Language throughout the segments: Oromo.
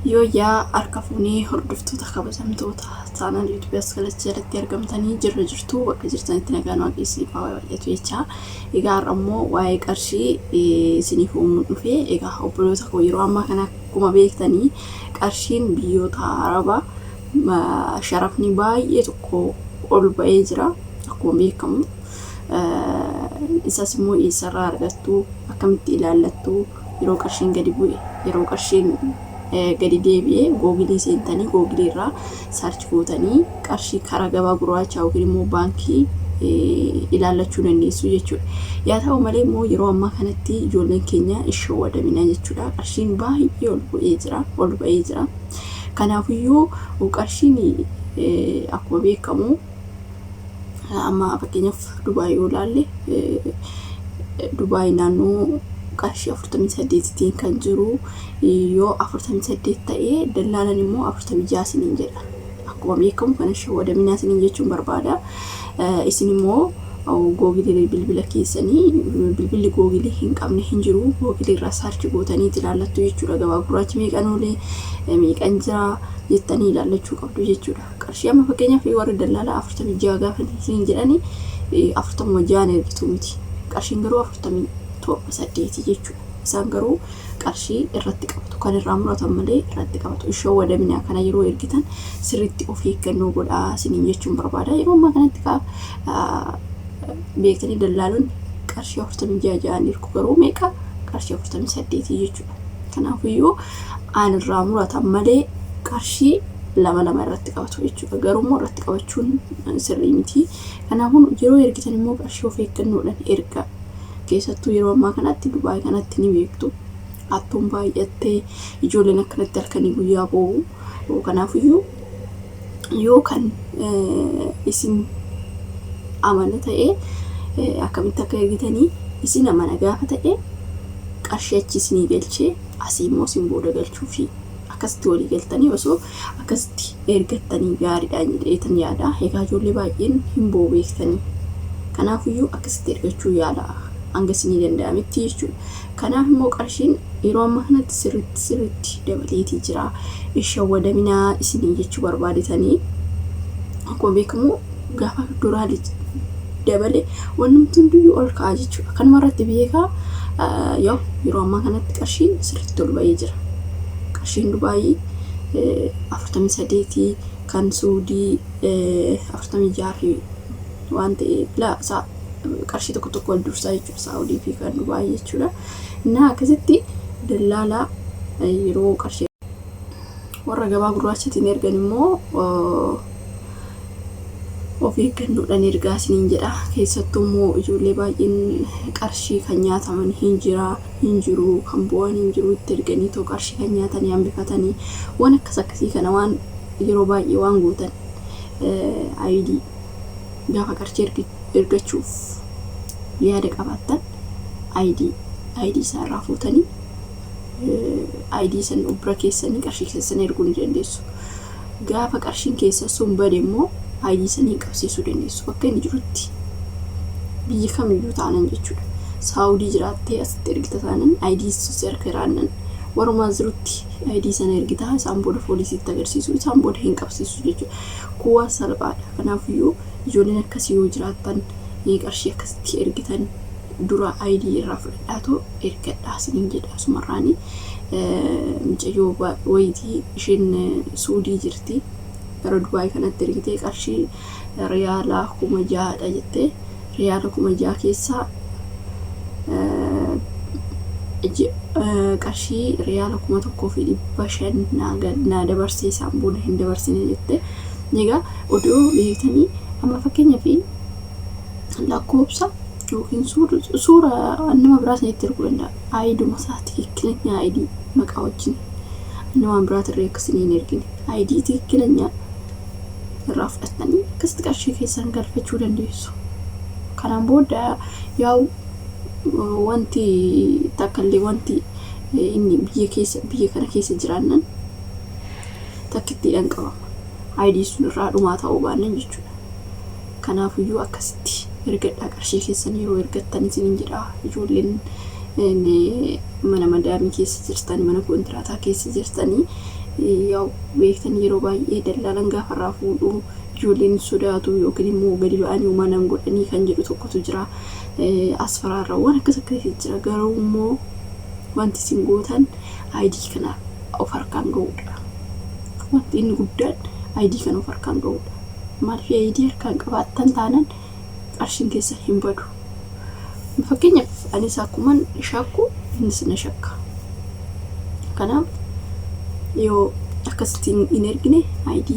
Yooyyaa harka fuunee hordoftoota kabajamtoota chaanal yuutuubii as kalatti jalatti argamtanii jirra jirtu bakka jirtanitti nagaan waaqni isiniif haa baay'atu jecha. Egaa har'a immoo waa'ee qarshii isiniif uumuun dhufe. Egaa obboloota koo yeroo ammaa kana akkuma beektanii qarshiin biyyoota Arabaa sharafni baay'ee tokko ol ba'ee jira akkuma beekamu. Isas immoo eessarraa argattu akkamitti ilaallattu yeroo qarshiin gadi bu'e yeroo qarshiin gadi deebi'e googilii seentanii googilii irraa search gootanii qarshii karaa gabaa gurraachaa yookiin immoo baankii ilaallachuu dandeessu jechuudha. Yaa ta'u malee immoo yeroo ammaa kanatti ijoolleen keenya hin shawwadamina jechuudha. Qarshiin baay'ee ol bu'ee jira, ol ba'ee jira. Kanaafiyyuu qarshiin akkuma beekamu amma fakkeenyaaf Dubaay yoo ilaalle Dubaay naannoo qarshii 48tiin kan jiru yoo 48 ta'e dallaalan immoo 46 isiniin jedha. Akkuma beekamu kana shawwadaminaa isiniin jechuun barbaada. Isin immoo googilii bilbila keessanii bilbilli googilii hin qabne hin jiru. Googilii irraa search gootanii ilaallattu jechuudha. Gabaa gurraachi meeqan oolee meeqan jira jettanii ilaallachuu qabdu jechuudha. Qarshii amma fakkeenyaaf warri dallaalaa 46 gaafa isiniin jedhani 46 ergitu miti. Qarshiin garuu 47 8 jechuudha. Isaan garuu qarshii irratti qabatu. Kan irraa muratan malee irratti qabatu. Hin shawwadaminaa kana yeroo ergitan sirriitti of eeggannoo godhaa isiniin jechuun barbaada. Yeroo ammaa kanatti beektanii dallaalonni qarshii 46 ja'an ergu garuu meeqa qarshii 48 jechuudha. Kanaafiyyuu aan irraa muratan malee qarshii lama lama irratti qabatu jechuudha. Garuu immoo irratti qabachuun sirrii miti. Kanaafuu yeroo ergitan immoo qarshii of eeggannoodhaan ergaa. Keessattuu yeroo ammaa kanatti Dubaay kanatti ni beektu. Hattuun baay'attee ijoolleen akkanatti halkanii guyyaa boo'u. Kanaafiyyuu yoo kan isin amana ta'e akkamitti akka ergitanii isin amana gaafa ta'e qarshii achi isinii galchee asii immoo isin booda galchuufi akkasitti walii galtanii osoo akkasitti ergattanii gaariidha jedheetan yaada. Egaa ijoollee baay'een hin boo'u beektanii. Kanaafiyyuu akkasitti ergachuu yaala hanga isinii danda'ametti jechuudha. Kanaaf immoo qarshiin yeroo ammaa kanatti sirriitti sirriitti dabaleetii jira. Hin shawwadaminaa isinii jechuu barbaadetanii akkuma beekamu gaafa duraa dabale wannumti hundiyyuu ol ka'a jechuudha. Kanuma irratti beekaa yoo yeroo ammaa kanatti qarshiin sirriitti ol ba'ee jira. Qarshiin Dubaayii 48 kan Suudii 46 fi waan ta'eef laa qarshii tokko tokko wal dursaa jechuudha Saa'udii fi kan Dubaayii jechuudha. Innaa akkasitti dallaalaa yeroo qarshii warra gabaa gurraachatiin ergan immoo of eeggannoodhaan ergaa isiniin jedha. Keessattuu immoo ijoollee baay'een qarshii kan nyaataman hin jira hin jiru kan bu'an hin jiru itti erganii too qarshii kan nyaatanii hambifatanii waan akkas akkasii kana waan yeroo baay'ee waan gootan ID gaafa qarshii ergachuuf yaada qabaattan ID ID isaa irraa fuutanii ID san bira keessanii qarshii keessan erguu ni dandeessu. Gaafa qarshiin keessan sun bade immoo ID sanii qabsiisuu dandeessu. Bakka inni jirutti biyya kamiyyuu taanan jechuudha. Saawudii jiraattee asitti ergita taanan ID si harka jiraannan warumaa jirutti ID sana ergitaa isaan booda poolisiitti agarsiisu isaan booda hin qabsiisu jechuudha. Kun waan salphaadha. Kanaafiyyuu ijoolleen akkasii yoo jiraattan qarshii akkasitti ergitan dura ID irraa fudhadhaatoo ergadhaa isiniin jedha asumarraani. Mucayyoo wayitii isheen Suudii jirti. Gara Dubaay kanatti ergitee qarshii riyaala 6,000dha jettee riyaala 6,000 keessaa qarshii riyaala 1,500 naa dabarsee isaan booda hin dabarsine jette. Egaa odoo beektanii amma fakkeenyaaf lakkoofsa yookiin suura nama biraa isinitti erguu danda'a. Aayiduma isaa tikikkilanya ID maqaa wajjin nama biraatirree akka isinii hin ergine ID tikikkilanya irraa fudhattanii akkasitti qarshii keessan galfachuu dandeessu. Kanaan booda yaa'u wanti takkallee wanti inni biyya keessa biyya kana keessa jiraannan takkittiidhaan qabama. ID sun irraa dhumaa ta'uu baannan jechuudha. Kanaafiyyuu akkasitti ergadhaa qarshii keessan yeroo ergattan isiniin jedha ijoolleen mana madaamii keessa jirtan mana koontiraataa keessa jirtanii Yaa'u beektan yeroo baay'ee dallaalan gaafa irraa fuudhu ijoolleen sodaatu yookiin immoo gadi ba'anii uumaa nan godhanii kan jedhu tokkotu jira. Asfaraarraawwan akkas akkasii jira. Garuu immoo wanti isin gootan ID kana of harkaan ga'uudha. Wanti inni guddaan ID kana of harkaan ga'uudha. Maaliif ID harkaan qabaattan taanan qarshiin keessa hin badu. Fakkeenyaaf anis akkuman shakku innis na shakka. Kanaaf yoo akkasitti hin ergine ID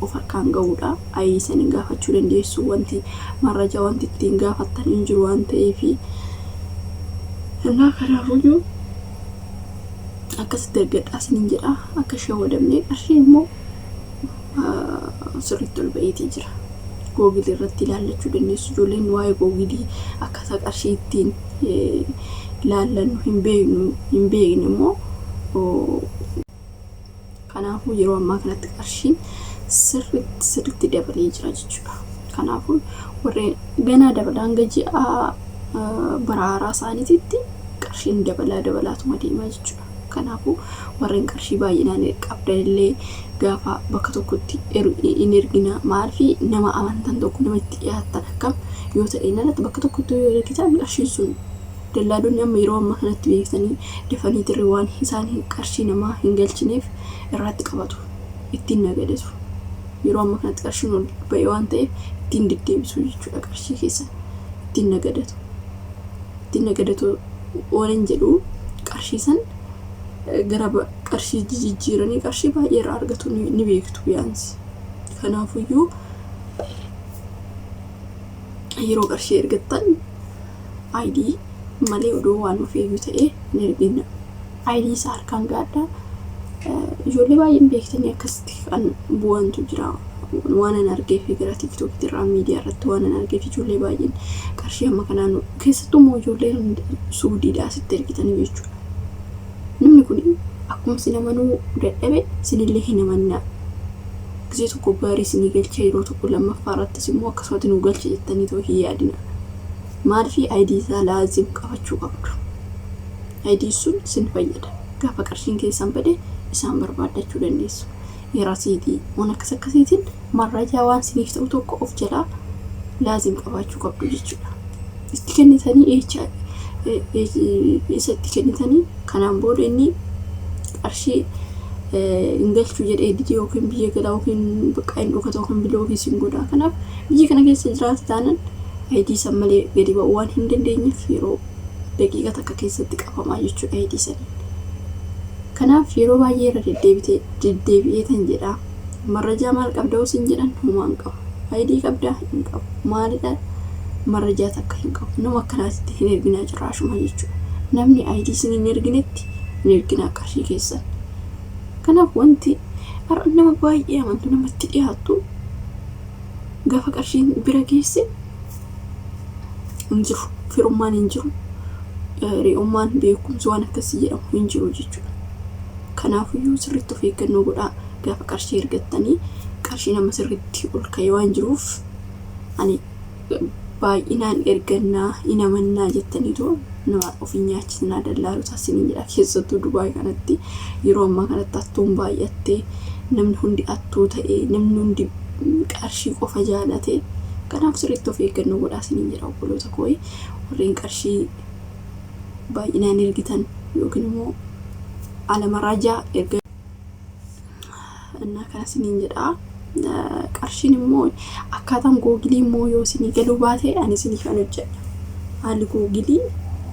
of harkaan ga'uudha. ID saniin gaafachuu dandeessu. Wanti marrajaa wanti ittiin gaafattan hin jiru waan ta'eef. Innaa kanaafuyyuu akkasitti ergadhaa isiniin jedha. Akka shawwadamne qarshii immoo sirriitti ol ba'eetii jira. Googilii irratti ilaallachuu dandeessu. Ijoolleen waa'ee googilii akkaataa qarshii ittiin ilaallannu hin beeknu hin beekne immoo. Kanaafuu yeroo ammaa kanatti qarshiin sirriitti sirriitti dabalee jira jechuudha. Kanaafuu warreen ganaa dabala hanga ji'a bara haaraa isaaniititti qarshiin dabalaa dabalaatuma deemaa jechuudha. Kanaafuu warreen qarshii baay'inaan qabdan illee gaafa bakka tokkotti hin ergina. Maaliif nama amantan tokko nama itti dhiyaattan akkam yoo ta'e alatti bakka tokkotti yoo ergitan qarshiin sun dallaalonni amma yeroo ammaa kanatti beektanii dafanii tirri waan isaan qarshii namaa hin galchineef irratti qabatu, ittiin nagadatu. Yeroo ammaa kanatti qarshiin ol ba'e waan ta'eef ittiin deddeebisu jechuudha. Qarshii keessan ittiin nagadatu. Ittiin nagadatu waan jedhu qarshii san gara qarshii jijjiiranii qarshii baay'ee irraa argatu ni beektu biyaansi. Kanaafuyyuu yeroo qarshii ergattan ID malee odoo waan of eeyyuu ta'e hin ergina. ID isaa harkaan gaadhaa. Ijoollee baay'een beektanii akkasitti kan bu'antu jira. Waan an argee fi gara TikTokitti irraa miidiyaa irratti waan an argeef ijoollee baay'een qarshii amma kanaan keessattuu immoo ijoolleen Suudiidhaa asitti ergitanii jechuudha. Namni kun akkuma isin amanuu dadhabe isinillee hin amanna. Gisee tokko gaarii isinii galchee yeroo tokko lammaffaa irrattis immoo akkasumatti nu galche jettanii too hin yaadina. Maaliif ID isaa laazim qabachuu qabdu. ID sun isin fayyada. Gaafa qarshiin keessan bade isaan barbaaddachuu dandeessu. Rasiitii waan akkas akkasiitiin marrajaa waan isiniif ta'u tokko of jalaa laazim qabaachuu qabdu jechuudha. Itti kennitanii isa itti kennitanii kanaan booda inni qarshii hin galchuu jedhee didee yookiin biyya galaa yookiin bakka hin dhokata yookiin bilookii isin godha. Kanaaf biyya kana keessa jiraata taanan ID san malee gadi ba'uu waan hin dandeenyeef yeroo daqiiqa takka keessatti qabamaa jechuudha ID saniin. Kanaaf yeroo baay'ee irra deddeebitee deddeebi'ee tan jedha. Marrajaa maal qabda sin jedhan homaa hin qabu. ID qabdaa hin qabu. Maalidha marrajaa takka hin qabu. Nama akkanaatitti hin erginaa cirraashuma jechuudha. Namni ID sin hin erginetti hin erginaa qarshii keessan. Kanaaf wanti har'a nama baay'ee amantu namatti dhiyaattu gaafa qarshiin bira geesse hin jiru. Firummaan hin jiru. Re'ummaan beekumsi waan akkasii jedhamu hin jiru jechuudha. Kanaafiyyuu sirriitti of eeggannoo godhaa. Gaafa qarshii ergattanii qarshii nama sirriitti ol ka'ee waan jiruuf ani baay'inaan ergannaa hin amannaa jettaniitoo nama of hin nyaachisinaa dallaalota isiniin jedha. Keessattuu Dubaay kanatti yeroo ammaa kanatti hattuun baay'attee namni hundi hattuu ta'ee namni hundi qarshii qofa jaalate. Kanaaf sirriitti of eeggannoo godhaa isiniin jedha obboloota koo. Warreen qarshii baay'inaan ergitan yookiin immoo alamarajaa erga innaa kana isiniin jedha. Qarshiin immoo akkaataan googilii immoo yoo isinii galuu baate ani isiniif kan hojjedha. Haalli googilii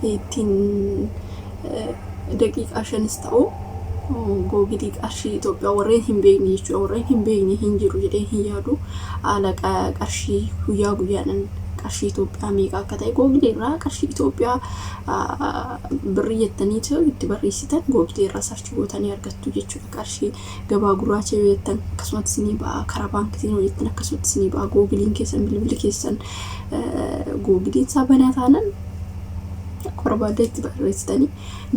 ittiin daqiiqaa 5s ta'u googilii qarshii Itoophiyaa warreen hin beekne jechuudha. Warreen hin beekne hin jiru jedhee hin yaadu. Haala qarshii guyyaa guyyaadhaan qarshii Itoophiyaa meeqa akka ta'e googilii irraa qarshii Itoophiyaa birrii jettanii itti barreessitan googilii irraa search gootanii argattu jechuudha. Qarshii gabaa gurraacha yoo jettan akkasumatti isinii ba'a. Karaa baankiitiin yoo jettan akkasumatti isinii ba'a. Googiliin keessan bilbilli keessan googiliin isaa banaa taanan akka barbaaddan itti barreessitanii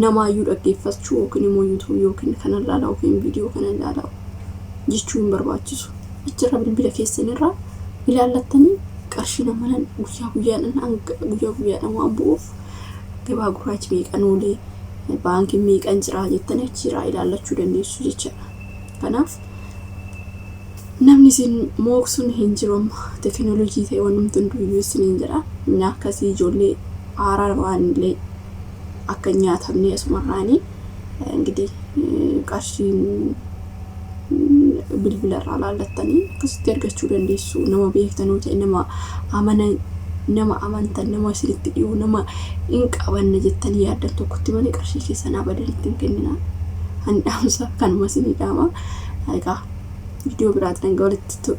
namaayyuu dhaggeeffachuu yookiin immoo YouTube yookiin kana ilaalaa yookiin viidiyoo kana ilaalaa jechuu hin barbaachisu. Achirra bilbila keessanirraa ilaallattanii qarshii namanan guyyaa guyyaadhaan hanga guyyaa guyyaadhaan waan bu'uuf gabaa gurraachi meeqan oolee baankiin meeqan jira jettanii achirraa ilaallachuu dandeessu jechaadha. Kanaaf namni isin mooksuun hin jiru amma teekinooloojii ta'e wanumti hunduyyuu isiniin jedha. Inni akkasii ijoollee haaraa waan illee akka hin nyaatamne asumarraanii እንግዲህ qarshiin bilbila irraa laallattanii akkasitti argachuu dandeessu. Nama beektanuu ta'e, nama amana, nama amantan, nama isinitti dhiyoo, nama hin qabanne jettanii yaaddan tokkotti malee qarshii keessan abadan ittiin kenninaa. Ani dhaamsa kanuma isinii dhaama. Egaa viidiyoo biraatiin hanga walitti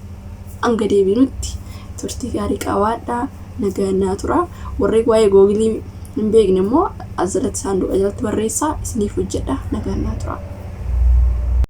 hanga deebinutti turtii gaarii qabaadhaa. Nagaan naa tura. Warri waa'ee Google hin beekne immoo as jalatti saanduqa jalatti barreessaa, isiniif hojjedha. Nagaan naa tura.